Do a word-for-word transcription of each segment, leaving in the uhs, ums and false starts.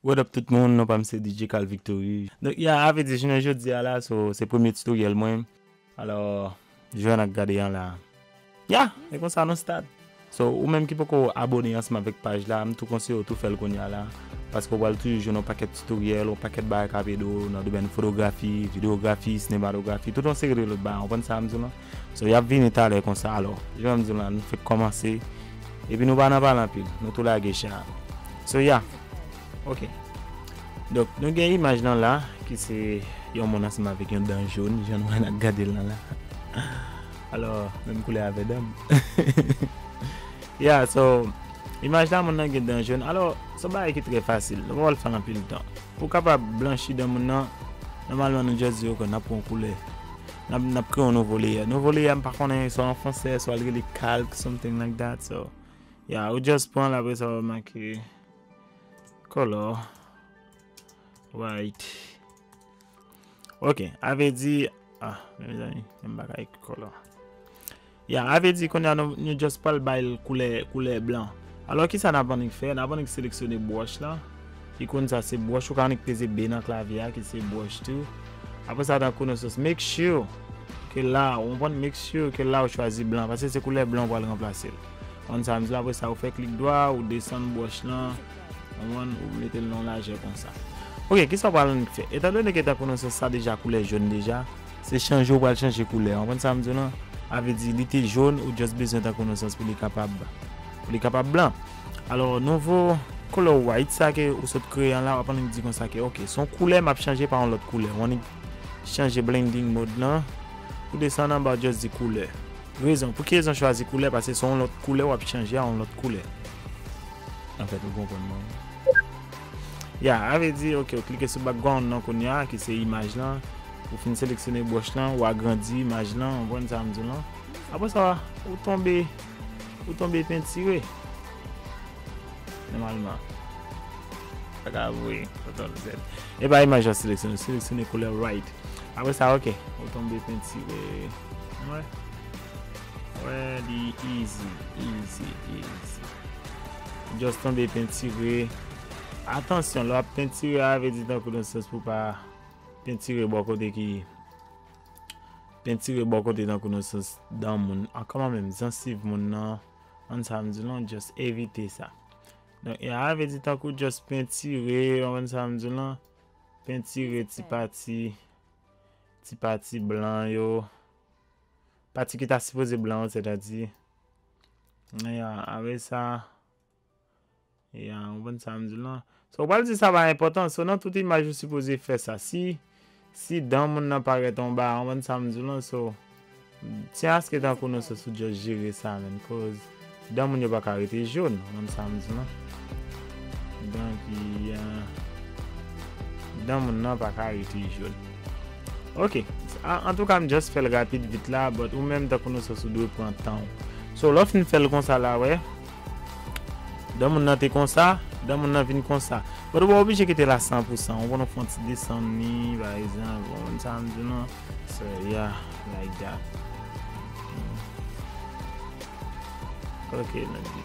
What up tout moun, non pa m se D J Carl Victory. Donk, ya, a vle di, jounen jodi a la, so, se premye tutorial mwen. Alò, jan n ap gade an la. Ya, e konsa nou start. So, ou menm ki poko abone ansanm avèk paj la, m tou konseye w tou fè l kounye a la. Paske w pral toujou jwenn yon pakèt tutorial, yon pakèt bagay k ap ede w nan domèn fotografi, videyografi, sinematografi, tout yon seri de lòt bagay. Ou konprann sa m di w lan? So, y ap vini talè konsa. Alò, jan m di w lan, nou fèk kòmanse. Epi nou pa nan pale anpil, nou tou lage cha. So, ya. Ok. Donk, nou gen imaj lan la, ki se yon moun ansanm avèk yon dan jòn, jan nou wè n ap gade l lan la. Alò, menm koulè avè dan m. Ya, so, imaj la, moun nan gen dan jòn. Alò, se yon bagay ki trè fasil. Nou pa pral fè l anpil tan. Pou w kapab blanchi dan moun nan, nòmalman nou just di, ok, n ap pran koulè. N ap, n ap kreye yon nouvo layer. Nouvo layer, m pa konnen, swa an fransè, swa l rele kalk, something like that. So, ya, ou just pran l, apre sa, w make color white. Ok, a vle di, ah, mezanmi, m pa ka ekri color. Ya, a vle di kounye a nou, nou just pral bay l koulè, koulè blan. Alò, kisa n ap annik fè? N ap annik seleksyone brush lan. Ki konn sa se brush, ou ka annik peze B nan klavye a, ki se brush tou. Apre sa, tankou nou sòs, make sure ke la, ou konprann, make sure ke la ou chwazi blan, paske se koulè blan ou pral ranplase l. Ou konn sa m di la, apre sa, ou fè klik dwa, ou desann brush lan, ou konprann, ou mete l nan lajè konsa. Ok, kisa w pral annik fè? Etandone ke tankou nou sòs sa deja koulè jòn deja, se chanje ou pral chanje koulè. Ou konprann sa m di w lan? A vle di, li te jòn, ou just bezwen tankou nou sòs pou li kapab, pou li kapab blan. Alò, nouvo color white sa ke ou sot kreye an la, w ap annik di konsa ke, ok, se yon koulè m ap chanje pa yon lòt koulè. W annik chanje blending mode lan. Ou desann anba, w just di koulè. Rezon, pou ki rezon chwazi koulè? Paske se yon lòt koulè w ap chanje a yon lòt koulè. Anfèt, ou konprann mwen. Ya, a vle di, ok, ou klike sou background nan kounye a, ki se imaj lan. Ou fin seleksyone brush lan, ou agrandi imaj lan, ou konprann sa m di w lan. Apre sa, ou tonbe, ou tonbe pentire. Nòmalman. Sa ka voye, kontwòl Z. E pa imaj lan seleksyone, seleksyone koulè white. Apre sa, ok, ou tonbe pentire. Wè. Wè, li easy, easy, easy. Just tonbe pentire. Atansyon, lè w ap pentire a, vle di tankou nan sans pou pa pentire bò kote ki, pentire bò kote tankou nan sans dan moun. An kanmenm, zansiv moun nan, an sa m di lan, just evite sa. Donk, e a vle di tankou just pentire, ou konn sa m di lan, pentire ti pati, ti pati blan yo, pati ki ta sipoze blan yo, sètadi, ya, apre sa, ya, ou konn sa m di lan. So, ou pral di sa pa enpòtan, so, nan tout imaj ou sipoze fè sa. Si, si dan moun nan parèt anba, ou konn sa m di lan, so, tyen aske tankou nou sòs ou just jere sa, man, cause dan moun yo pa ka rete jòn, ou konn sa m di lan. Donk, ya, dan moun nan pa ka rete jòn. Ok, a- antouka, m just fè l rapid vit la, but ou menm tankou nou sòs ou dwe pran tan w. So, lè w fin fè l konsa la, wè, dan moun nan te konsa, dan moun nan vin konsa. But ou pa oblije kite la san pou san. Ou konn fè yon ti desann li, pa egzanp, ou konn sa m di lan. So, yeah, like that. Ok,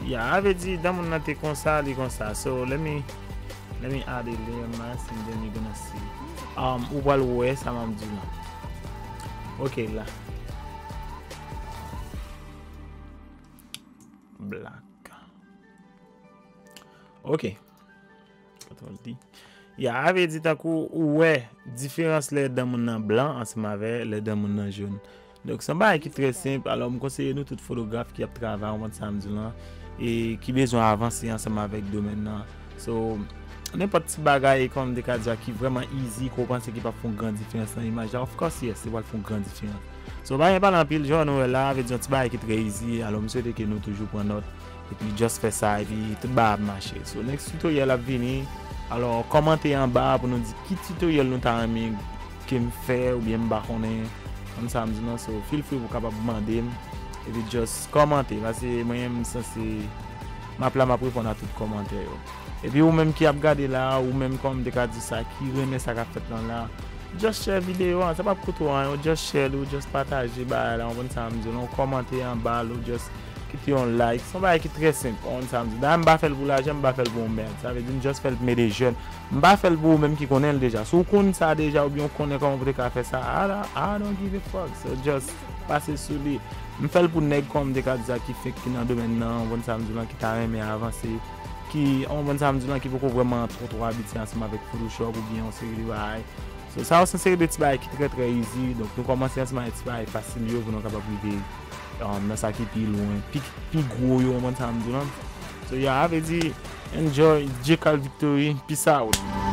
yeah, a vle di, dan moun nan te konsa, li konsa. So, let me, let me add a layer mask and then you're gonna see. Um, ou pral wè sa m ap di lan. Ok, la. Black. Ok. Control D. Ya, a vle di tankou ou wè diferans lè dan moun nan blan ansanm avè lè dan moun nan jòn. Donk, se yon bagay ki trè senp. Alò, m konseye nou tout fotograf ki ap travay, ou konn sa m di lan, e ki bezwen avanse ansanm avèk domèn nan. So, nenpòt ti bagay, kòm m te ka di a, ki vrèman easy, ke w panse ki p ap fè yon gran diferans nan imaj la, of course, yes, li pral fè yon gran diferans. So, pa gen pale anpil, jan nou wè la, vle di yon ti bagay ki trè easy, alò, m swete ke nou toujou pran nòt, epi just fè sa, epi tout bagay ap mache. So, next tutorial ap vini, alò, kòmante anba pou nou di ki tutorial nou ta renmen ke m fè, oubyen m pa konnen, konn sa m di non, so, feel free pou w kapab mande m, epi just kòmante, paske mwen, m sanse, m ap la, m ap reponn a tout kòmantè yo. Epi ou menm ki ap gade la, ou menm kòm m te ka di sa, ki renmen sa k ap fèt lan la, just share videyo a, sa p ap koute w anyen, ou just share li, ou just pataje bagay la, ou konn sa m di w, ou kòmante anba l, ou just Kite yon like, se yon bagay ki trè senp, ou konn sa m di. Dayè, m pa fè l pou lajan, m pa fè l pou yon mèd. Sa vle di, m just fè l pou m ede jèn. M pa fè l pou ou menm ki konnen l deja. Si w konn sa deja, oubyen w konnen kòman pou te ka fè sa, I don't, I don't give a fuck. So just pase sou li. M fè l pou nèg, kòm m te ka di sa, ki fenk ki nan domèn nan, ou konn sa m di lan, ki ta renmen avanse, ki, ou konn sa m di lan, ki poko vrèman twò twò abitye ansanm avèk Photoshop oubyen yon seri de bagay. So, sa yo se yon seri de ti bagay ki trè, trè easy. Donk, nou kòmanse ansanm avèk ti bagay fasil yo pou nou kapab rive, um, nan sa ki pi lwen, pi, pi gwo yo, ou konn sa m di lan. So, yeah, sa vle di, enjoy, J Cal Victory, peace out.